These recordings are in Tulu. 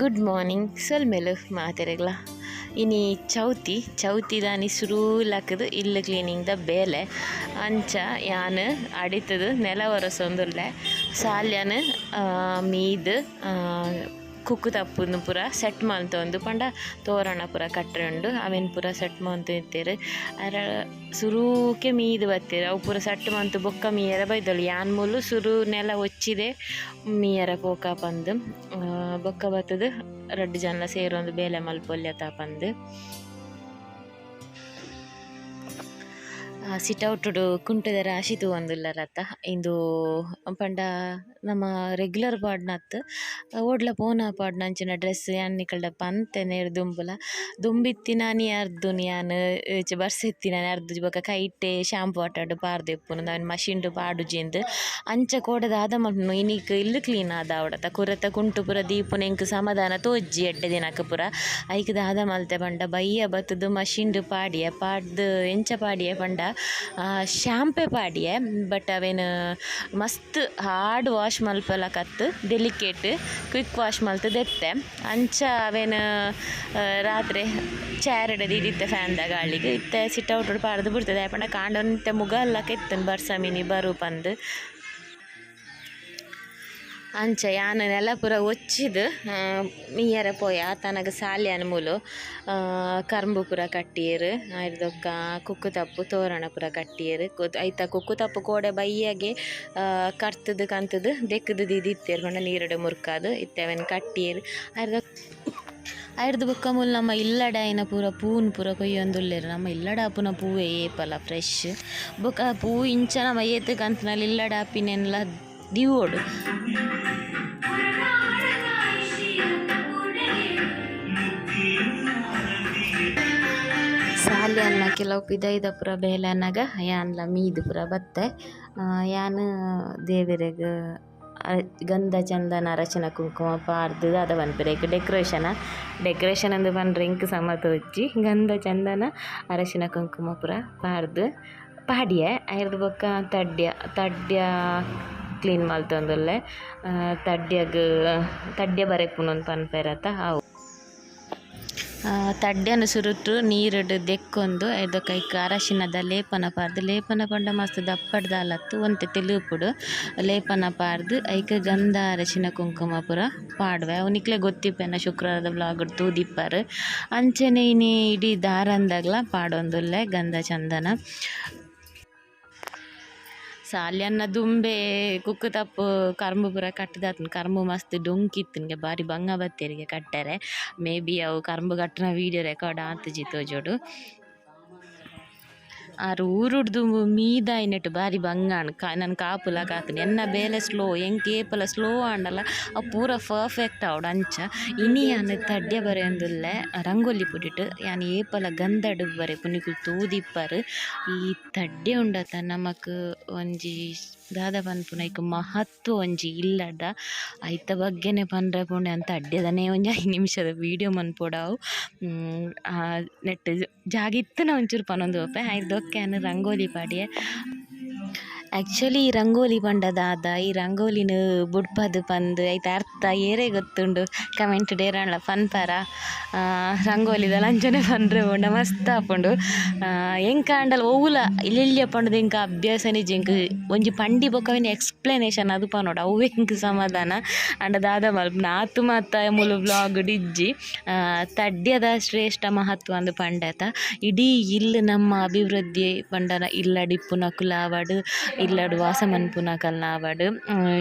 ಗುಡ್ ಮಾರ್ನಿಂಗ್ ಸೊಲ್ಮೆಲು ಮಾತೆರೆಗ್ಲ. ಇನಿ ಚೌತಿ ಚೌತಿ ದಾನಿ ಸುರುಲಕ್ಕದು ಇಲ್ಲು ಕ್ಲೀನಿಂಗ್ ದ ಬೇಲೆ. ಅಂಚ ಯಾನ್ ಅಡಿತದು ನೆಲ ಒರೆಸೊಂದುಲ್ಲೆ. ಸಾಲ್ಯಾನ್ ಮೀದ್ ಕುಕ್ಕು ತಪ್ಪುನು ಪೂರ ಸೆಟ್ ಮಲ್ತೊಂದು ಪಂಡ ತೋರಣ ಪೂರ ಕಟ್ಟರೆ ಉಂಡು ಅವೆನ್ ಪೂರ ಸೆಟ್ ಮಂತೊಂದಿತ್ತೆರ್. ಅರ ಸುರುಕೆ ಮೀದ್ ಬತ್ತೆರ್ ಅವು ಪೂರ ಸೆಟ್ ಮಂತ್ ಬೊಕ್ಕ ಮೀಯರ ಬೈದೊಲು. ಯಾನ್ ಮೂಲು ಸುರು ನೆಲ ಒಚ್ಚಿದೆ ಮೀಯರ ಪೋಕ ಪಂದ್ ಬೊಕ್ಕ ಬತ್ತುದು ರಡ್ಡ್ ಜನಲ ಸೇರೊಂದು ಬೇಲೆ ಮಲ್ಪೊಲ್ಯತ ಪಂದ್. ಸಿಟ್ ಔಟ್ ಕುಂಟುದ ರಾಶಿ ತೂವೊಂದುಲ್ಲರತ ಇಂದು ಪಂಡ ನಮ ರೆಗ್ಯುಲರ್ ಪಾಡ್ನತ್ ಓಡ್ಲ ಪೋನ ಪಾಡ್ನಂಚಿನ ಡ್ರೆಸ್ಸ್ ಯಾನ್ ನಿಕಲ್ಡ ಪಂತೆ ನೇರ್ ದುಂಬುಲ ದುಂಬಿತ್ತಿನಾನಿ ಅರ್ದುನ್ ಯಾನ್ ಬರ್ಸ ಇತ್ತಿನಾನಿ ಅರ್ದುಜಿ ಬೊಕ ಕೈಟೆ ಶಾಂಪು ವಾಟರ್ಡ್ ಪಾರ್ದಿಪ್ಪುನು ಅವೆನ್ ಮಷಿನ್ ಡ್ ಪಾಡುಜಿಂದ್ ಅಂಚ ಕೋಡೆ ದಾದ ಮಲ್ಪುನು ಇನಿಕ್ ಇಲ್ಲ್ ಕ್ಲೀನ್ ಆದಾವೊಡತ ಕುರೆತ ಕುಂಟು ಪೂರ ದೀಪುನ ಎಂಕ್ ಸಮಾಧಾನ ತೋಜ್ಜಿ ಎಡ್ಡೆ ದಿನಕ್ ಪೂರ. ಐಕ್ ದಾದ ಮಲ್ತೆ ಪಂಡ ಬಯ್ಯ ಬತ್ತುದು ಮಷಿನ್ ಡ್ ಪಾಡಿಯೆ ಪಾಡ್ದ್ ಎಂಚ ಪಾಡಿಯೆ ಪಂಡ ಶಾಂಪೆ ಪಾಡಿಯೆ ಬಟ್ ಅವೆನ್ ಮಸ್ತ್ ಹಾರ್ಡ್ ವಾಶ್ ಮಲ್ಪಲಕತ್ತ್ ಡೆಲಿಕೇಟ್ ಕ್ವಿಕ್ ವಾಶ್ ಮಲ್ತ್ ದೆತ್ತೆ. ಅಂಚ ಅವೆನ್ ರಾತ್ರೆ ಚೇರ್ ಡ್ ದೀದಿತ್ತೆ ಫ್ಯಾನ್ ದ ಗಾಳಿಗ್. ಇತ್ತೆ ಸಿಟ್ ಔಟ್ ಡ್ ಪಾಡ್ದ್ ಬುಡ್ತೆ ದಾಯೆ ಪಂಡ ಕಾಂಡೆ ಒಂತೆ ಮುಗಲ್ಲಕ ಇತ್ತುಂಡು ಬರ್ಸ ಮಿನಿ ಬರು ಪಂದ್. ಅಂಚ ಯಾನ್ ನೆಲ ಪೂರ ಒಚ್ಚಿದ್ ಮೀಯರೆ ಪೋಯ ತನಗ ಸಾಲ್ಯಾನ್ ಮೂಲು ಕರ್ಂಬು ಪೂರ ಕಟ್ಟಿಯೆರ್. ಐರ್ದೊಕ್ಕ ಕುಕ್ಕು ತಪ್ಪು ತೋರಣ ಪೂರ ಕಟ್ಟಿಯೆರ್. ಐತ ಕುಕ್ಕು ತಪ್ಪು ಕೋಡೆ ಬಯ್ಯಗೆ ಕರ್ತುದು ಕಂತುದು ದೆಕ್ಕುದು ದೀದಿತ್ತೆರ್ ಪಂಡ ನೀರುಡು ಮುರ್ಕಾದ್ ಇತ್ತೆ ಅವೆನ್ ಕಟ್ಟಿಯೆರ್. ಐರ್ದ್ ಬೊಕ್ಕ ಮೂಲು ನಮ್ಮ ಇಲ್ಲಡೆ ಆಯಿನ ಪೂರ ಪೂನ್ ಪೂರ ಕೊಯ್ಯೊಂದುಲ್ಲೆರ್. ನಮ್ಮ ಇಲ್ಲಡೆ ಆಪುನ ಪೂವೇ ಏಪಲ ಫ್ರೆಶ್. ಬೊಕ್ಕ ಪೂ ಇಂಚ ನಮ ಏತ್ ಕಂತ್ನಲ್ ಇಲ್ಲಡೆ ಆಪಿನೆನ್ಲ ದೀವೊಡು. ಸಾಲ್ಯಾನ್ನ ಕೆಲವು ಪಿದಯ್ದ ಪೂರ ಬೇಲೆ ಆನಗ ಯಾನ್ಲ ಮೀದ್ ಪೂರ ಬತ್ತೆ. ಯಾನ್ ದೇವೆರೆಗ್ ಗಂಧ ಚಂದನ ಅರಶಿನ ಕುಂಕುಮ ಪಾಡ್ದ್ ದಾದ ಪನ್ಪೆರ್ ಐಕ್ ಡೆಕೊರೇಷನ್ ಡೆಕೊರೇಷನ್ ಅಂದ್ ಪಂಡ್ರೆ ಎಂಕ್ ಸಮ ತೋಜಿ. ಗಂಧ ಚಂದನ ಅರಶಿನ ಕುಂಕುಮ ಪೂರ ಪಾಡ್ದ್ ಪಾಡಿಯೆ. ಐರ್ದ್ ಬೊಕ್ಕ ತಡ್ಯ ತಡ್ಯ ಕ್ಲೀನ್ ಮಲ್ತೊಂದುಲ್ಲೆ. ತಡ್ಯಗ್ ತಡ್ಯ ಬರೆಪುನು ಅಂದ್ ಪನ್ಪೆರತ ಅವು. ತಡ್ಯನ್ ಸುರುಟು ನೀರುಡು ದೆಕ್ಕೊಂದು ಐರ್ದ ಐಕ್ ಅರಶಿನದ ಲೇಪನ ಪಾಡ್ದ್ ಲೇಪನ ಪಂಡ ಮಸ್ತ್ ದಪ್ಪಡ್ ದಾಲತ್ತ್ ಒಂತೆ ತೆಲುಪುಡು ಲೇಪನ ಪಾಡ್ದ್ ಐಕ್ ಗಂಧ ಅರಶಿನ ಕುಂಕುಮ ಪೂರ ಪಾಡುವೆ. ಅವು ನಿಕ್ಲೆ ಗೊತ್ತಿಪ್ಪೆನ ಶುಕ್ರವಾರದ ವ್ಲಾಗ್ ಡ್ ತೂದಿಪ್ಪರ್. ಅಂಚನೆ ಇನಿ ಇಡೀ ದಾರಂದಗ್ಲ ಪಾಡೊಂದುಲ್ಲೆ ಗಂಧ ಚಂದನ. ಸಾಲ್ಯನ್ನ ದುಂಬೆ ಕುಕ್ಕು ತಪ್ಪು ಕರ್ಂಬು ಪೂರ ಕಟ್ಟುದಾತುಂಡು. ಕರ್ಂಬು ಮಸ್ತ್ ಡೊಂಕಿ ಇತ್ತುಂಡು ಬಾರಿ ಬಂಗ ಬತ್ತೆರಿಗೆ ಕಟ್ಟರೆ. ಮೇ ಬಿ ಅವು ಕರ್ಂಬು ಕಟ್ಟುನ ವೀಡಿಯೋ ರೆಕಾರ್ಡ್ ಆತುಜಿ ತೋಜೊಡು. ಆರ್ ಊರುಡ್ದು ಮೀದಾಯಿನೆಟ್ ಬಾರಿ ಬಂಗಾಣ್ ನನ್ ಕಾಪುಲ ಕಾತುಂಡು. ಎನ್ನ ಬೇಲೆ ಸ್ಲೋ ಎಂಕ್ ಏಪಲ ಸ್ಲೋ ಆಂಡಲ ಅವು ಪೂರ ಪರ್ಫೆಕ್ಟ್ ಆವೊಡು ಅಂಚ. ಇನಿ ಯಾನ್ ತಡ್ಯ ಬರೆಯೊಂದುಲ್ಲೆ ರಂಗೋಲಿ ಪೊಡಿಟ್ ಯಾನ್ ಏಪಲ ಗಂಧಡ್ ಬರೆಪುನಿ ನಿಕುಲು ತೂದಿಪ್ಪರ್. ಈ ತಡ್ಯ ಉಂಡತ ನಮಕ್ ಒಂಜಿ ದಾದ ಪನ್ಪುನ ಐಕ್ ಮಹತ್ವ ಒಂಜಿ ಇಲ್ಲದ ಐತ ಬಗ್ಗೆನೆ ಪಂಡ್ರೆ ಪೋಂಡ ಯಾನ್ ತಡ್ಯದನೆ ಒಂಜಿ 5 ನಿಮಿಷದ ವೀಡಿಯೋ ಮನ್ಪೊಡಾವು. ನೆಟ್ ಜಾಗ ಇತ್ತುಂಡ ಒಂಚೂರು ಪನೊಂದು ಪೋಪೆ. ಐರ್ದ್ ಬೊಕ್ಕ ಯಾನ್ ರಂಗೋಲಿ ಪಾಡಿಯೆ. ಆಕ್ಚುಲಿ ಈ ರಂಗೋಲಿ ಪಂಡ ದಾದ ಈ ರಂಗೋಲಿನ್ ಬುಡ್ಪದ್ ಪಂದ್ ಐತ ಅರ್ಥ ಏರೆಗ್ ಗೊತ್ತುಂಡು ಕಮೆಂಟ್ ಡ್ ಏರಾಂಡಲ ಪನ್ಪರ. ರಂಗೋಲಿದ ಅಂಚನೆ ಪಂಡ್ರೆ ಪೋಂಡ ಮಸ್ತ್ ಆಪುಂಡು. ಎಂಕಾಂಡಲ ಒವ್ಲ ಎಲ್ಯ ಪಂಡುದು ಎಂಕ್ ಅಭ್ಯಾಸ ನಿಜ ಎಂಕ್ ಒಂಜಿ ಪಂಡಿ ಬೊಕ್ಕ ಅವೆನ್ ಎಕ್ಸ್ಪ್ಲನೇಷನ್ ಅದು ಪನೊಡು ಅವ್ವೆ ಎಂಕ್ ಸಮಾಧಾನ. ಆಂಡ ದಾದ ಮಲ್ಪುನ ಆತ್ ಮಾತ ಮೂಲು ವ್ಲಾಗ್ ಡ್ ಇಜ್ಜಿ. ತಡ್ಯದ ಶ್ರೇಷ್ಠ ಮಹತ್ವ ಅಂದ್ ಪಂಡೆತ. ಇಡೀ ಇಲ್ಲ್ ನಮ್ಮ ಅಭಿವೃದ್ಧಿ ಪಂಡನ ಇಲ್ಲಡ್ ಇಪ್ಪುನಕುಲು ಆವಡ್ ಇಲ್ಲಡ್ ವಾಸ ಮನ್ಪುನಕಲ್ನ ಆವಡ್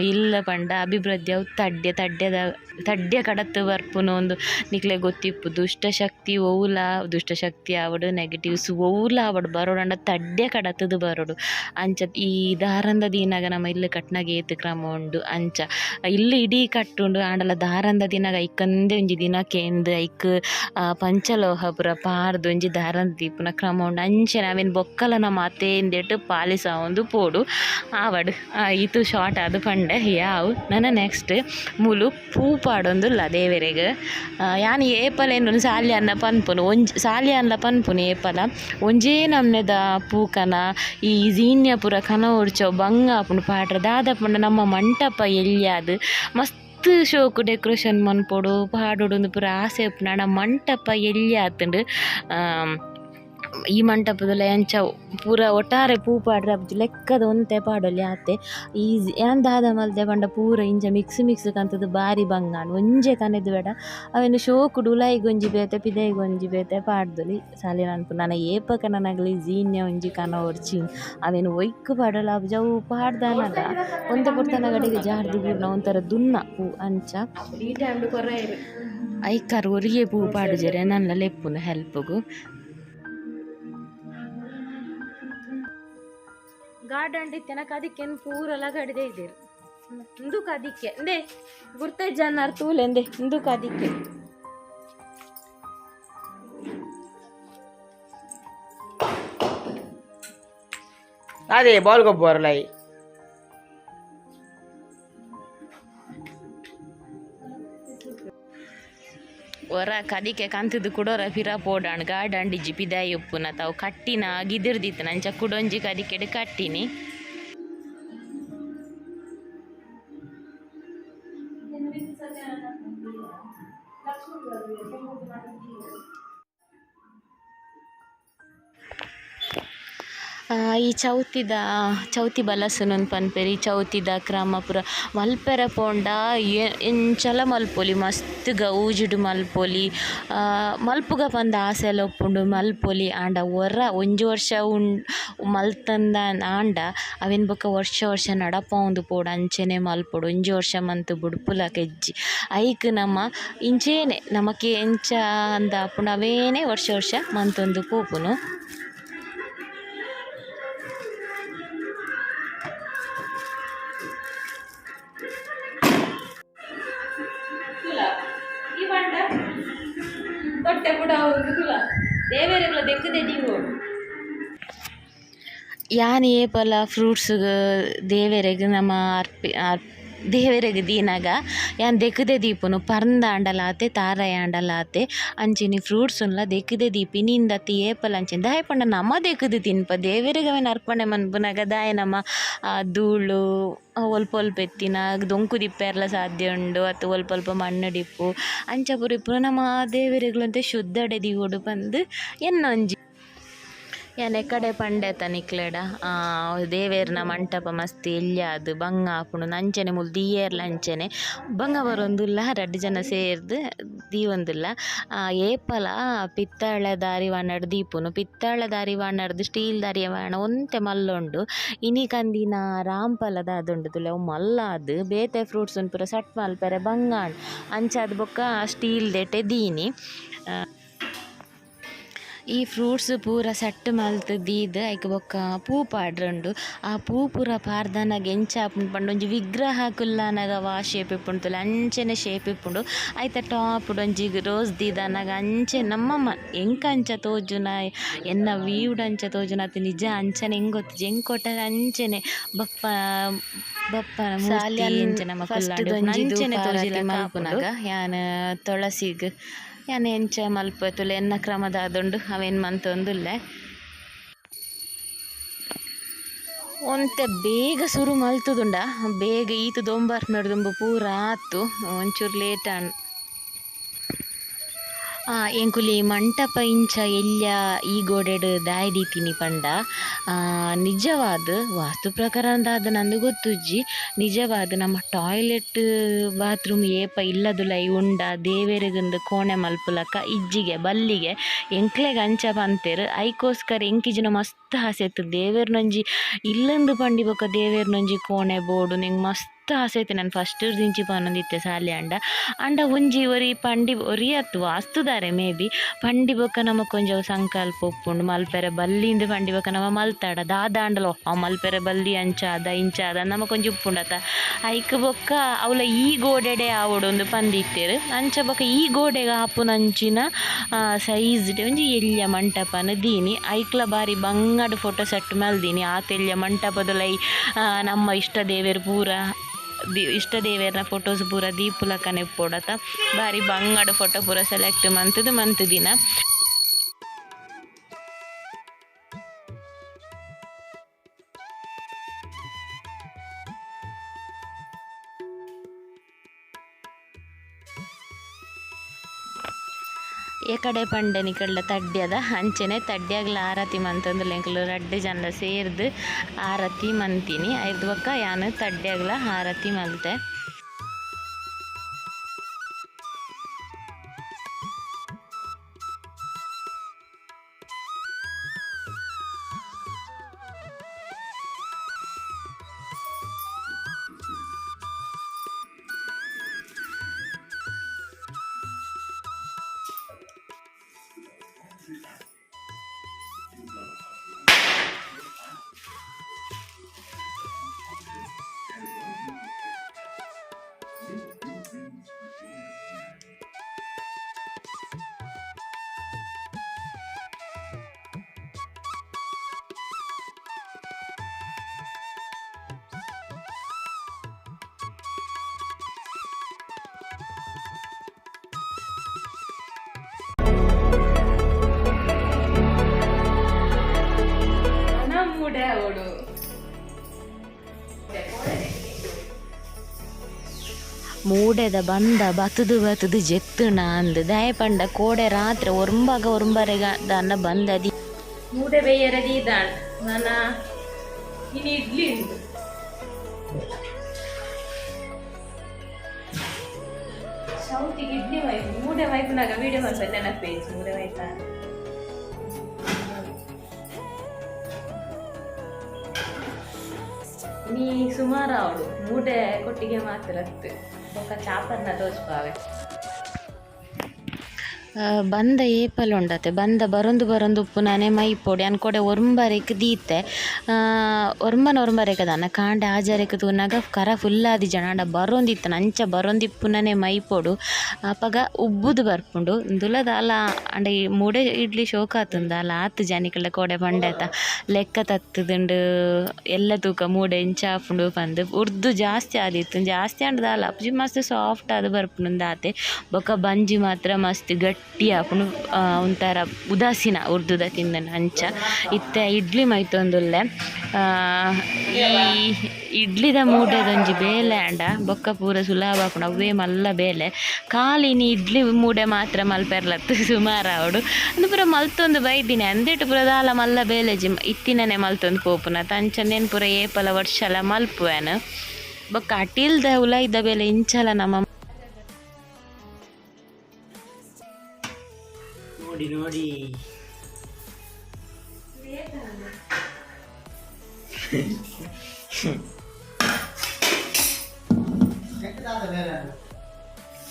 ಇಲ್ಲ್ ಪಂಡ ಅಭಿವೃದ್ಧಿ ಅವು ತಡ್ಯ ತಡ್ಯದ ತಡ್ಯ ಕಡತ್ ಬರ್ಪುನು ಉಂದು ನಿಕ್ಲೆಗ್ ಗೊತ್ತಿಪ್ಪು. ದುಷ್ಟ ಶಕ್ತಿ ಒವ್ಲ ದುಷ್ಟ ಶಕ್ತಿ ಆವಡ್ ನೆಗೆಟಿವ್ಸ್ ಒವ್ಲ ಆವಡ್ ಬರೊಡಂಡ ತಡ್ಯ ಕಡತುದು ಬರೊಡು. ಅಂಚ ಈ ದಾರಂದ ದೀನಗ ನಮ ಇಲ್ಲ್ ಕಟ್ನಗ ಏತ್ ಕ್ರಮ ಉಂಡು. ಅಂಚ ಇಲ್ಲ್ ಇಡೀ ಕಟ್ಟುಂಡು ಆಂಡಲ ದಾರಂದ ದೀನಗ ಐಕಂದೆ ಒಂಜಿ ದಿನ ಕೇಂದ್ ಐಕ್ ಪಂಚಲೋಹ ಪೂರ ಪಾರ್ದ್ ಒಂಜಿ ದಾರಂದ ದೀಪುನ ಕ್ರಮ ಉಂಡು. ಅಂಚನೆ ಅವೆನ್ ಬೊಕ್ಕಲ ನಮ ಆತೇ ಇಂದೆಟ್ ಪಾಲಿಸಾವೊಂದು ಪೋಡು ಆವಡ್. ಈತ್ ಶಾರ್ಟ್ ಆದ್ ಪಂಡೆ ಯಾವ್ ನನ ನೆಕ್ಸ್ಟ್ ಮೂಲು ಪೂ ಪಾಡೊಂದುಲ್ಲ ದೇವೆರೆಗ್. ಯಾನ್ ಏಪಲ ಎನ್ನುನು ಸಾಲ್ಯಾನ್ನ ಪನ್ಪುನು ಒಂಜಿ ಸಾಲ್ಯಾನ್ಲ ಪನ್ಪುನು ಏಪಲ ಒಂಜೇ ನಮ್ನೆದ ಪೂಕನ ಈ ಝೀನ್ಯ ಪೂರ ಕನವೊಡ್ಚ ಬಂಗ ಆಪುಂಡು ಪಾಡ್ರೆ ದಾದ ಪಂಡ ನಮ್ಮ ಮಂಟಪ ಎಲ್ಯಾದ್ ಮಸ್ತ್ ಶೋಕು ಡೆಕೋರೇಷನ್ ಮನ್ಪೊಡು ಪಾಡೊಡು ಪೂರ ಆಸೆ ಉಪ್ಪುಂಡು ಆಂಡ ಮಂಟಪ ಎಲ್ಯ ಆತುಂಡು ಈ ಮಂಟಪದಲ್ಲ ಎಂಚ ಪೂರ ಒಟ್ಟಾರೆ ಪೂ ಪಾಡ್ರೆ ಅಬ್ಜಿ ಲೆಕ್ಕದ ಒಂತೆ ಪಾಡೊಲಿ ಆತೆ ಈಸಿ ಯಾನ್ ದಾದ ಮಲ್ತೆ ಪಂಡ ಪೂರ ಇಂಚ ಮಿಕ್ಸ್ ಮಿಕ್ಸ್ ಕಂತದ ಬಾರಿ ಬಂಗಾಂಡ್ ಒಂಜೆ ಕನೆದು ಬೇಡ ಅವೆನ್ ಶೋಕುಡು ಉಲಾಯಿಗ್ ಒಂಜಿ ಬೇತೆ ಪಿದಯಿಗ್ ಒಂಜಿ ಬೇತೆ ಪಾಡ್ದೊಲಿ ಸಾಲೆ ಅನ್ಪುಂಡು ನನ ಏಪಕ ನನಗ್ಲ ಜೀನ್ಯ ಒಂಜಿ ಕನ ಒರ್ಚಿ ಅವೆನ್ ಒಯ್ಕ್ ಪಾಡೊಲ ಅಬ್ಜ ಅವು ಪಾಡ್ದಾನಗ ಒಂತೆ ಪೊರ್ತನ ಕಡೆಗೆ ಜಾರ್ದು ಬೂರ್ನ ಒಂಥರ ದುನ್ನ ಪೂ ಅಂಚ ಐಕಾರ್ ಒರಿಯೆ ಪೂ ಪಾಡುಜೆರೆ ನನ್ಲ ಲೆಪ್ಪುನು ಹೆಲ್ಪುಗು ಗಾರ್ಡನ್ ಇತ್ತೆನಕ ಅದಕ್ಕೆ ಪೂರೆಲ್ಲ ಕಡಿದೆ ಇದ್ದೀರಿ ಇಂದುಕ ಅದಕ್ಕೆ ಎಂದೇ ಗುರ್ತ ಜನಾರ್ ತೂಲೆಂದೆ ಇಂದುಕ ಅದಕ್ಕೆ ಅದೇ ಬಾಲ್ ಗೊಬ್ಬರಲ್ಲ ಒರ ಕದಿಕೆ ಕಂತದ ಕುಡೊರ ಪಿರ ಪೋಡಾಣ್ ಗಾರ್ಡನ್ ಡಿಜ್ಜಿ ಪಿದಾಯಿ ಉಪ್ಪುನ ತಾವು ಕಟ್ಟಿನ ಗಿದಿರ್ದಿತ್ತು ನಂಚ ಕುಡೊಂಜಿ ಕದಿಕೆಡ್ ಕಟ್ಟಿನಿ ಈ ಚೌತಿದ ಚೌತಿ ಬಲಸುನಂದ್ ಪನ್ಪೆರ್ ಈ ಚೌತಿದ ಕ್ರಮ ಪೂರ ಮಲ್ಪೆರೆ ಪೋಂಡ ಎಂಚಲ ಮಲ್ಪೊಲಿ ಮಸ್ತ್ ಗೌಜಿಡ್ ಮಲ್ಪೊಲಿ ಮಲ್ಪುಗ ಪಂದ್ ಆಸೆಲ ಉಪ್ಪುಂಡು ಮಲ್ಪೊಲಿ ಆಂಡ ಒರ ಒಂಜಿ ವರ್ಷ ಮಲ್ತಂದ ಆಂಡ ಅವೆನ್ ಬೊಕ ವರ್ಷ ವರ್ಷ ನಡಪಾವೊಂದು ಪೋಡು ಅಂಚನೆ ಮಲ್ಪೊಡು ಒಂಜಿ ವರ್ಷ ಮಂತ್ ಬುಡ್ಪುಲಕ ಇಜ್ಜಿ ಐಕ್ ನಮ ಇಂಚೇನೆ ನಮಕ್ ಎಂಚ ಅಂದ್ ಆಪುಂಡು ಅವೇನೆ ವರ್ಷ ವರ್ಷ ಮಂತೊಂದು ಪೋಪುನು. ಯಾನ್ ಏಪಲ ಫ್ರೂಟ್ಸ್ ದೇವೆರೆಗ್ ನಮ ಅರ್ಪಿ ದೇವೆರೆಗ್ ದೀನಗ ಯಾನ್ ದೆಕ್ಕುದೆ ದೀಪುನು ಪರ್ಂದಾಂಡಲ ಆತೆ ತಾರಾಯಿ ಆಂಡಲ ಆತೆ ಅಂಚೆನೆ ಫ್ರೂಟ್ಸ್ ನ್ಲ ದೆಕ್ಕುದೆ ದೀಪಿ ನಿಂದತ್ತಿ ಏಪಲ ಅಂಚೆನೆ ದಾಯೆ ಪಂಡ ನಮ ದೆಕ್ಕುದು ತಿನ್ಪ ದೇವೆರೆಗ್ ಅವೆನ್ ಅರ್ಪಣೆ ಮನ್ಪುನಗ ದಾಯೆ ನಮ ಧೂಳು ಒಲ್ಪ ಒಲ್ಪ ಎತ್ತಿನ ದೊಂಕು ದಿಪ್ಪೆರ್ಲ ಸಾಧ್ಯ ಉಂಡು ಅತ್ತು ಒಲ್ಪ ಒಲ್ಪ ಮಣ್ಣು ಡಿಪ್ಪು ಅಂಚ ಪೂರ ಇಪ್ಪುನ ನಮ ದೇವೆರೆಗ್ಲ ಒಂತೆ ಶುದ್ಧಡೆ ದೀವೊಡು ಪಂದ್ ಎನ್ನ ಒಂಜಿ ಯಾನ್ ಎಕಡೆ ಪಂಡೆತ ನಿಕ್ಲೆಡ ದೇವೆರ್ನ ಮಂಟಪ ಮಸ್ತ್ ಎಲ್ಯ ಆದ್ ಬಂಗ ಆಪುಂಡು ಅಂಚನೆ ಮೂಲು ದೀಯೆರ್ಲ ಅಂಚನೆ ಬಂಗ ಬರೊಂದುಲ್ಲ ರಡ್ಡ್ ಜನ ಸೇರ್ದ್ ದೀವೊಂದುಲ್ಲ ಏಪಲ ಪಿತ್ತಾಳೆ ದಾರಿವಾಣಡ್ ದೀಪುನು ಪಿತ್ತಾಳೆ ದಾರಿವಾಣರ್ದ್ ಸ್ಟೀಲ್ ದಾರಿವಾಣ ಒಂತೆ ಮಲ್ಲ ಉಂಡು ಇನಿ ಕಂದಿನ ರಾಂಪಲ ದಾದ ಉಂಡು ತೂಲೆ ಅವು ಮಲ್ಲ ಆದ್ ಬೇತೆ ಫ್ರೂಟ್ಸ್ ನ್ ಪೂರ ಸಟ್ ಮಲ್ಪೆರೆ ಬಂಗ ಆಂಡ್ ಅಂಚಾದ್ ಬೊಕ್ಕ ಸ್ಟೀಲ್ ದೆಟೆ ದೀನಿ. ಈ ಫ್ರೂಟ್ಸ್ ಪೂರ ಸೆಟ್ ಮಲ್ತ್ ದೀದ್ ಐಕ್ ಬೊಕ್ಕ ಪೂ ಪಾಡ್ರುಂಡು ಆ ಪೂ ಪೂರ ಪಾಡ್ದನಗ ಎಂಚ ಆಪುಂಡು ಪಂಡ ಒಂಜಿ ವಿಗ್ರಹ ಕುಲ್ಲನಗ ವಾ ಶೇಪ್ ಇಪ್ಪುಂಡು ತೂಲೆ ಅಂಚನೆ ಶೇಪ್ ಇಪ್ಪುಂಡು ಐತ ಟಾಪ್ ಡ್ ಒಂಜಿ ರೋಸ್ ದೀದನಗ ಅಂಚೆ ನಮ್ಮ ಎಂಕ್ ಅಂಚ ತೋಜುನ ಎನ್ನ ವೀವ್ ಡ್ ಅಂಚ ತೋಜುನ ಅತ್ ನಿಜ ಅಂಚನೆ ಎಂಕ್ ಗೊತ್ತಿಜ್ಜಿ ಎಂಕ್ ಒಟ್ಟಾರೆ ಅಂಚನೆ ಬಪ್ಪ ಬಪ್ಪನ ಮೂರ್ತಿ ಇಂಚ ನಮ ಕುಲ್ಲಾಂಡ್ ಅಂಚನೆ ತೋಜಿಲ ಮಲ್ಪುನಗ ಯಾನ್ ತುಳಸಿಗ್ ಯಾನ್ ಎಂಚ ಮಲ್ಪುವೆ ತೂಲೆ ಎನ್ನ ಕ್ರಮ ದಾದುಂಡು ಅವೆನ್ ಮಂತೊಂದುಲ್ಲೆ. ಒಂತೆ ಬೇಗ ಸುರು ಮಲ್ತುದುಂಡ ಬೇಗ ಈತ್ ದೊಂಬರ್ನಡ್ ದುಂಬು ಪೂರ ಆತು ಒಂಚೂರು ಲೇಟ್ ಆಂಡ್. ಎಂಕುಲಿ ಮಂಟಪ ಇಂಚ ಎಲ್ಯ ಈ ಗೋಡೆಡ್ ದಾಯೆ ದೀತಿನಿ ಪಂಡ ನಿಜವಾದ್ ವಾಸ್ತು ಪ್ರಕಾರ ದಾದ ನಂದು ಗೊತ್ತುಜ್ಜಿ ನಿಜವಾದ್ ನಮ್ಮ ಟಾಯ್ಲೆಟ್ ಬಾತ್ರೂಮ್ ಏಪ ಇಲ್ಲದುಲೈ ಉಂಡ ದೇವೆರೆಗುಂದು ಕೋಣೆ ಮಲ್ಪುಲಕ ಇಜ್ಜಿಗೆ ಬಲ್ಲಿಗೆ ಎಂಕ್ಲೆಗ್ ಅಂಚ ಪಂತೆರ್ ಐಕೋಸ್ಕರ ಎಂಕಿಜಿನ ಮಸ್ತ್ ಆಸೆ ಇತ್ತು ದೇವೆರ್ನೊಂಜಿ ಇಲ್ಲಂದು ಪಂಡಿ ಬೊಕ ದೇವೆರ್ನೊಂಜಿ ಕೋಣೆ ಬೋಡು ಎಂಕ್ ಮಸ್ತ್ ಆಸೆ ಇತ್ತು ನಾನು ಫಸ್ಟ್ ದಿಂಚಿ ಪನೊಂದಿತ್ತೆ ಸಾಲೆ ಆಂಡ ಆಂಡ ಒಂಜಿ ಒರಿ ಪಂಡಿ ಒರಿ ಅತ್ ವಾಸ್ತುದಾರೆ ಮೇ ಬಿ ಪಂಡಿ ಬೊಕ ನಮಕ್ ಒಂಜಿ ಅವು ಸಂಕಲ್ಪ ಉಪ್ಪುಂಡು ಮಲ್ಪೆರೆ ಬಲ್ಲಿಂದ್ ಪಂಡಿ ಬೊಕ ನಮ ಮಲ್ತಾಡ ದಾದಾಂಡಲ ಅವು ಮಲ್ಪೆರೆ ಬಲ್ಲಿ ಅಂಚ ಆದ ಇಂಚ ಆದ ನಮಕ್ ಒಂಜಿ ಉಪ್ಪುಂಡತ ಐಕ್ ಬೊಕ್ಕ ಅವ್ಲ ಈ ಗೋಡೆಡೆ ಆವೊಡು ಇಂದ್ ಪಂದಿತ್ತೆರ್ ಅಂಚ ಬೊಕ ಈ ಗೋಡೆಗ್ ಆಪುನಂಚಿನ ಸೈಜ್ ಡ್ ಒಂಜಿ ಎಲ್ಯ ಮಂಟಪನ್ ದೀನಿ ಐಕ್ಲ ಬಾರಿ ಬಂಗಡ್ ಫೋಟೋ ಸೆಟ್ ಮಲ್ದಿನಿ ಆತ್ ಎಲ್ಯ ಮಂಟಪದುಲೈ ನಮ್ಮ ಇಷ್ಟ ದೇವೆರ್ ಪೂರ ಇಷ್ಟ ದೇವೆರ್ನ ಫೋಟೋಸ್ ಪೂರ ದೀಪುಲಕನೆ ಉಪ್ಪೊಡತ ಬಾರಿ ಬಂಗಡ್ ಫೋಟೋ ಪೂರ ಸೆಲೆಕ್ಟ್ ಮಂತುದು ಮಂತುದಿನ. ಏಕಡೆ ಪಂಡೆ ನಿಕಲ್ಡ ತಡ್ಯದ ಅಂಚನೆ ತಡ್ಯಾಗ್ಲ ಆರತಿ ಮಂತೊಂದುಲ್ಲ ಎಂಕುಲು ರಡ್ಡ್ ಜನಲ ಸೇರ್ದ್ ಆರತಿ ಮಂತಿನಿ ಐರ್ದ್ ಬೊಕ್ಕ ಯಾನ್ ತಡ್ಯಾಗ್ಲ ಆರತಿ ಮಲ್ತೆ. ಮೂಡೆದ ಬಂದ ಬತ್ತುದು ಬತ್ತುದು ಜೆತ್ತುಣ ಅಂದ್ ದಾಯ ಪಂಡ ಕೋಡೆ ರಾತ್ರಿ ಒರ್ಂಬಾಗ ಒರ್ಂಬರೆಗ ದಾನ ಬಂದದಿ ಮೂಡೆ ಬೇಯರ ದೀದಾಣ್ ನನ ಇನಿ ಇಡ್ಲಿ ಉಂಡು. ಸೌತಿಗೆ ಇಡ್ಲಿ ವೈಫ್ ಮೂಡೆ ವೈಫ್ನಾಗ ವೀಡಿಯೋ ಮಲ್ಪೆ ನೆನಪೇಜ್ ಮೂಡೆ ವೈಫ ನೀ ಸುಮಾರು ಅವಳು ಮೂಡೆ ಕೊಟ್ಟಿಗೆ ಮಾತ್ರ ಬೊಕ್ಕ ಚಾಪರ್ನ ತೋಜ್ಪಾವೆ. ಬಂದ ಏಪಲ್ ಉಂಡತೆ ಬಂದ ಬರೊಂದು ಬರೊಂದು ಉಪ್ಪುನಾನೆ ಮೈಪೊಡಿ ಅನ್ಕೊಡೆ ಒರ್ಂಬರೆಕ್ ದೀತೆ ಒರ್ಂಬನ ಒರ್ಂಬರೆಕ್ ದಾನ ಕಾಂಡೆ ಆಜರೆಕ್ ತೂನಗ ಕರ ಫುಲ್ ಆದಿಜನ ಆಂಡ ಬರೊಂದಿತ್ತನ ಅಂಚ ಬರೊಂದಿಪ್ಪುನನೆ ಮೈಪೊಡು ಅಪಗ ಉಬ್ಬುದು ಬರ್ಪುಂಡು ಇಂದುಲ ದಾಲ ಆಂಡ ಈ ಮೂಡೆ ಇಡ್ಲಿ ಶೋಕ ಆತುಂಡು ದಾಲ ಆತ್ ಜನಿಕಲ್ಡ ಕೋಡೆ ಪಂಡೇತ ಲೆಕ್ಕ ತತ್ತುದುಂಡು ಎಲ್ಲ ತೂಕ ಮೂಡೆ ಇಂಚ ಆಪುಂಡು ಪಂದ್ ಉರ್ದು ಜಾಸ್ತಿ ಆದಿತ್ತು ಜಾಸ್ತಿ ಆಂಡ ದಾಲ ಅಪುಜಿ ಮಸ್ತ್ ಸಾಫ್ಟ್ ಆದ್ ಬರ್ಪುಂಡು ಆತೆ ಬೊಕ್ಕ ಬಂಜಿ ಮಾತ್ರ ಮಸ್ತ್ ಗಟ್ಟಿ ಆಪುಂಡು ಒಂಥರ ಉದಾಸೀನ ಉರ್ದುದ ತಿಂದನ ಅಂಚ ಇತ್ತೆ ಇಡ್ಲಿ ಮೈತೊಂದುಲ್ಲೆ ಈ ಇಡ್ಲಿದ ಮೂಡೆದೊಂಜಿ ಬೇಲೆ ಆಂಡ ಬೊಕ್ಕ ಪೂರ ಸುಲಭ ಆಪುಂಡು ಅವ್ವೇ ಮಲ್ಲ ಬೇಲೆ ಖಾಲಿ ಇನಿ ಇಡ್ಲಿ ಮೂಡೆ ಮಾತ್ರ ಮಲ್ಪೆರ್ಲತ್ತು ಸುಮಾರು ಆವೊಡು ಅಂದು ಪೂರ ಮಲ್ತೊಂದು ಬೈದಿನಿ ಅಂದೆಟ್ ಪೂರ ದಾಲ ಮಲ್ಲ ಬೇಲೆ ಜಿ ಇತ್ತಿನನೆ ಮಲ್ತೊಂದು ಪೋಪುನ ಅಂಚ ಪೂರ ಏಪಲ ವರ್ಷಲ ಮಲ್ಪುವೆನ್ ಬೊಕ್ಕ ಅಟಿಲ್ದ ಉಲಾಯಿದ ಬೇಲೆ ಇಂಚಲ ನಮ್ಮ ನೋಡಿ ನೋಡಿ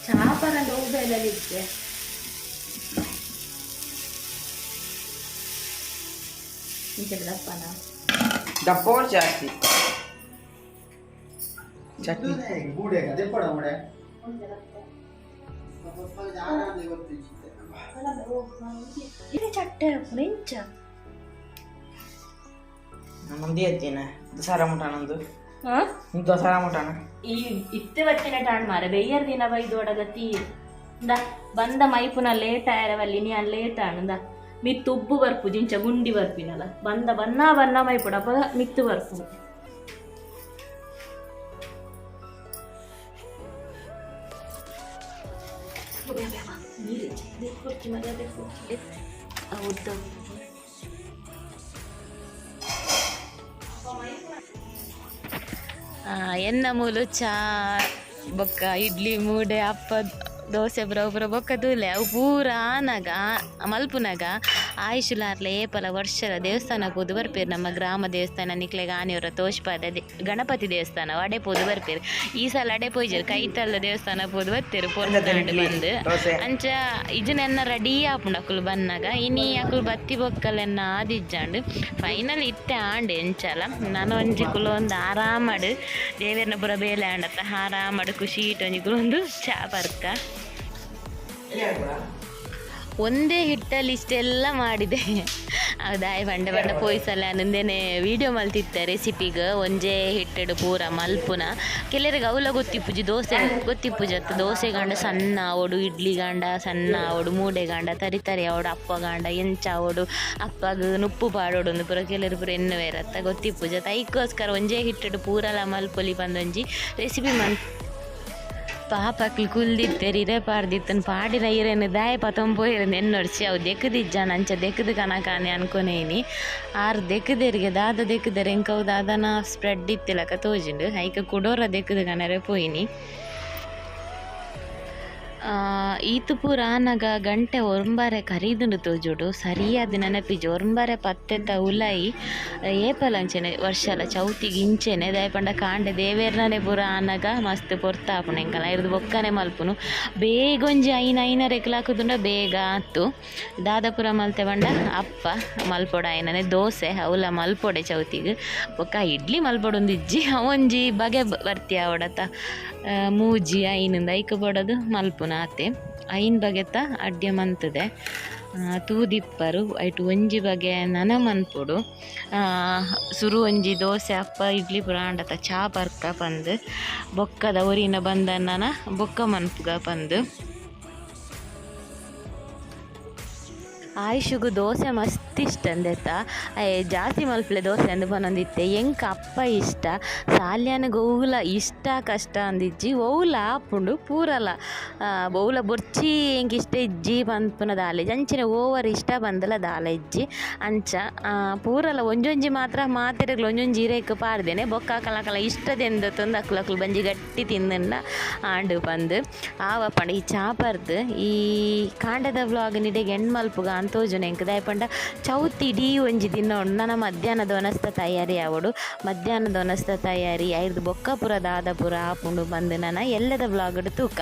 ಚಾಪರಂದ ಬೇಲೆಲಿತ್ತೆ ದಪ್ಪನ ದಪ್ಪ ಜಾಸ್ತಿ ಚಟ್ನಿ ಮೂಡೆ ಅದೇ ಪಡ ಮೂಡೆ ಚಟ್ಟೆ ಇಂಚ ನಮ್ಮಂದಿ ಅಜ್ಜಿನ ದಸರಾ ಮುಟಾನಂದು ದಸರಾ ಮುಟಾನ ಈ ಇತ್ತೆ ಬತ್ತಿನ ಟಾಣ್ ಮಾರೆ ಬೆಯ್ಯರ್ ದಿನ ಬೈದು ಒಡಗ ತೀರ್ ಇಂದ ಬಂದ ಮೈಪುನ ಲೇಟ್ ಆಯರವಲ್ಲಿ ನೀ ಲೇಟ್ ಆಣ್ ಮಿತ್ತು ಉಬ್ಬು ಬರ್ಪು ಜಿಂಚ ಗುಂಡಿ ಬರ್ಪಿನಲ್ಲ ಬಂದ ಬನ್ನ ಬನ್ನ ಮೈಪುಡ ಅಪ್ಪ ಮಿತ್ತು ಬರ್ಪು ಎನ್ನ ಮೂಲು ಚಾ ಬೊಕ್ಕ ಇಡ್ಲಿ ಮೂಡೆ ಅಪ್ಪ ದೋಸೆ ಪೂರ ಪೂರ ಬೊಕ್ಕ ತೂಲೆ ಅವು ಪೂರ ಆನಗ ಮಲ್ಪುನಗ ಆಯುಷುಲಾರ್ಲೆ ಏಪಲ ವರ್ಷದ ದೇವಸ್ಥಾನ ಪೋದು ಬರ್ಪೇರು ನಮ್ಮ ಗ್ರಾಮ ದೇವಸ್ಥಾನ ನಿಕ್ಲೆಗ್ ಆನೆಯವರ ತೋಷ್ಪಾದ ಗಣಪತಿ ದೇವಸ್ಥಾನ ಅಡೆ ಪೋದು ಬರ್ಪೇರು ಈ ಸಲ ಅಡೆ ಪೋಯ್ಜೆರ್ ಕೈತಲ್ಲ ದೇವಸ್ಥಾನ ಪೋದು ಬತ್ತೇರು ಪೊರ್ತಾಂಡ್ ಬಂದು ಅಂಚ ಇಜನೆನ್ನ ರೆಡಿ ಆಪುಂಡು ಅಕುಲು ಬನ್ನಗ ಇನಿ ಅಕುಲು ಬತ್ತಿ ಬೊಕ್ಕಲೆನ್ನ ಆದಿಜ್ಜಾಂಡ್ ಫೈನಲ್ ಇತ್ತೆ ಆಂಡ್ ಎಂಚಲ ನಾನು ಒಂಜಿ ಕುಲೊಂದು ಆರಾಮಡ್ ದೇವೆರ್ನ ಪೂರ ಬೇಲೆ ಆಂಡತ್ತ ಆರಾಮಡ್ ಖುಷಿ ಒಂಜಿ ಕುಲೊಂದು ಚಾ ಪರ್ಕ. ಒಂದೇ ಹಿಟ್ಟಲ್ಲಿ ಇಷ್ಟೆಲ್ಲ ಮಾಡಿದೆ. ಹೌದಾ ಬಂಡೆ ಬಂಡೆ ಪೋಯ್ಸಲ್ಲ ನಂದೇನೆ ವೀಡಿಯೋ ಮಲ್ತಿತ್ತೆ ರೆಸಿಪಿಗೆ ಒಂಜೇ ಹಿಟ್ಟಡು ಪೂರ ಮಲ್ಪುನ ಕೆಲವರಿಗೆ ಅವಲ ಗೊತ್ತಿಪ್ಪುಜಿ ದೋಸೆ ಗೊತ್ತಿಪ್ಪುಜಿ ಅತ್ತ ದೋಸೆ ಗಾಂಡ ಸಣ್ಣ ಆವೊಡು ಇಡ್ಲಿ ಗಾಂಡ ಸಣ್ಣ ಆವೊಡು ಮೂಡೆ ಗಾಂಡ ತರಿ ತರಿ ಆವೊಡು ಅಪ್ಪ ಗಾಂಡ ಎಂಚ ಆವೊಡು ಅಪ್ಪಗ್ ನುಪ್ಪು ಪಾಡೋಡು ಒಂದು ಪೂರ ಕೆಲವರು ಪೂರ ಎನ್ನುವೇರತ್ತ ಗೊತ್ತಿಪ್ಪುಜಿ ಅತ್ತ ಐಕ್ಕೋಸ್ಕರ ಒಂಜೇ ಹಿಟ್ಟಡು ಪೂರಲ ಮಲ್ಪೊಲಿ ಪಂದೊಂಜಿ ರೆಸಿಪಿ ಮಲ್ ಪಾಪಕ್ಲು ಕುಲ್ದಿತ್ತೆರ್ ಇರೆ ಪಾಡ್ದಿತ್ತನ್ ಪಾಡಿನ ಇರೆನ್ ದಾಯೆ ಪತೊಂಪೋಯೆರ್ ನೆನ್ನೊಡ್ಚಿ ಅವು ದೆಕ್ಕುದಿಜ್ಜಾನ ಅಂಚ ದೆಕ್ಕುದು ಕನಕಾನೆ ಅನ್ಕೊನೇನಿ ಆರ್ ದೆಕ್ಕುದೆರಿಗೆ ದಾದ ದೆಕ್ಕುದೆರ್ ಎಂಕವು ದಾದನ ಸ್ಪ್ರೆಡ್ ಇತ್ತಿಲಕ ತೋಜಿಂಡು ಐಕ್ ಕುಡೋರ ದೆಕ್ಕುದು ಕನರೆ ಪೋಯಿನಿ. ಈತ್ ಪೂರ ಆನಗ ಗಂಟೆ ಒರ್ಂಬರೆ ಕರೀದುಂಡು ತೋಜುಡು ಸರಿಯಾದ ನೆನಪಿಜಿ ಒರ್ಂಬರೆ ಪತ್ತೆತ ಉಲಾಯಿ ಏಪಲ ಅಂಚೆನೆ ವರ್ಷಲ ಚೌತಿಗ್ ಇಂಚೆನೆ ದಾಯೆ ಪಂಡ ಕಾಂಡೆ ದೇವೆರ್ನನೆ ಪೂರ ಆನಗ ಮಸ್ತ್ ಪೊರ್ತಾಪುಂಡು ಎಂಕಲ ಐರ್ದ್ ಬೊಕ್ಕನೆ ಮಲ್ಪುನು ಬೇಗ ಒಂಜಿ ಐನ್ ಐನರೆಗ್ ಲಾಕುದುಂಡ ಬೇಗ ಆತು. ದಾದ ಪೂರ ಮಲ್ತೆ ಪಂಡ ಅಪ್ಪ ಮಲ್ಪೊಡಾಯಿನನೆ ದೋಸೆ ಅವುಲ ಮಲ್ಪೊಡೆ ಚೌತಿಗ್ ಬೊಕ್ಕ ಇಡ್ಲಿ ಮಲ್ಪೊಡೊಂದಿಜ್ಜಿ ಅವೊಂಜಿ ಬಗೆ ಬರ್ತಿ ಆವಡತ ಮೂಜಿ ಐನಿಂದ ಐಕ್ ಬೋಡದು ಮಲ್ಪುನ ಆತೆ ಐನ್ ಬಗೆತ ಅಡ್ಡೆ ಮಂತುದೆ ತೂದಿಪ್ಪರು ಐಟ್ ಒಂಜಿ ಬಗೆ ನನ ಮನ್ಪೊಡು. ಸುರು ಒಂಜಿ ದೋಸೆ ಅಪ್ಪ ಇಡ್ಲಿ ಪೂರ ಆಂಡತ ಚಾ ಪರ್ಕ ಪಂದ್ ಬೊಕ್ಕದ ಒರಿನ ಬಂದನ್ನನ ಬೊಕ್ಕ ಮನ್ಪುಗ ಪಂದ್. ಆಯುಷುಗು ದೋಸೆ ಮಸ್ತ್ ಇಷ್ಟ ಅಂದೆತ್ತ ಜಾಸ್ತಿ ಮಲ್ಪಲೆ ದೋಸೆ ಅಂದ್ ಪನೊಂದಿತ್ತೆ ಎಂಕ್ ಅಪ್ಪ ಇಷ್ಟ ಸಾಲ್ಯಾನಗ್ ಒವ್ಲ ಇಷ್ಟ ಕಷ್ಟ ಅಂದಿಜ್ಜಿ ಒವ್ಲ ಆಪುಂಡು ಪೂರಲ ಒವ್ಲ ಬೊರ್ಚಿ ಎಂಕ್ ಇಷ್ಟ ಇಜ್ಜಿ ಪನ್ಪುನ ದಾಲ ಇಜ್ಜಿ ಅಂಚನೆ ಓವರ್ ಇಷ್ಟ ಪಂದಲ ದಾಲ ಇಜ್ಜಿ ಅಂಚ ಪೂರಲ ಒಂಜೊಂಜಿ ಮಾತ್ರ ಮಾತೆರೆಗ್ಲ ಒಂಜೊಂಜಿ ಇರೆಕ್ ಪಾಡ್ದೇನೆ ಬೊಕ್ಕ ಅಕಲ ಅಕಲ ಇಷ್ಟದೆಂದ ತೊಂದು ಅಕ್ಲು ಅಕ್ಲು ಬಂಜಿ ಗಟ್ಟಿ ತಿಂದಂಡ ಆಂಡ್ ಪಂದ್. ಆವ ಪಂಡ ಈ ಚಾ ಪರ್ದ್ ಈ ಕಾಂಡೆದ ವ್ಲಾಗ್ ನಿಡೆಗ್ ಎಂಡ್ ಮಲ್ಪುಗ ಅಂದ್ ತೋಜುಂಡು ಎಂಕ್ ದಾಯೆ ಪಂಡ ಚೌತಿ ಇಡೀ ಒಂಜಿ ದಿನ ಉಂಡು ನನ ಮಧ್ಯಾಹ್ನದ ವನಸ್ದ ತಯಾರಿ ಆವೊಡು ಮಧ್ಯಾಹ್ನದ ವನಸ್ದ ತಯಾರಿ ಐರ್ದ್ ಬೊಕ್ಕ ಪೂರ ದಾದ ಪೂರ ಆಪುಂಡು ಪಂದ್ ನನ ಎಲ್ಲದ ವ್ಲಾಗ್ ಡ್ ತೂಕ.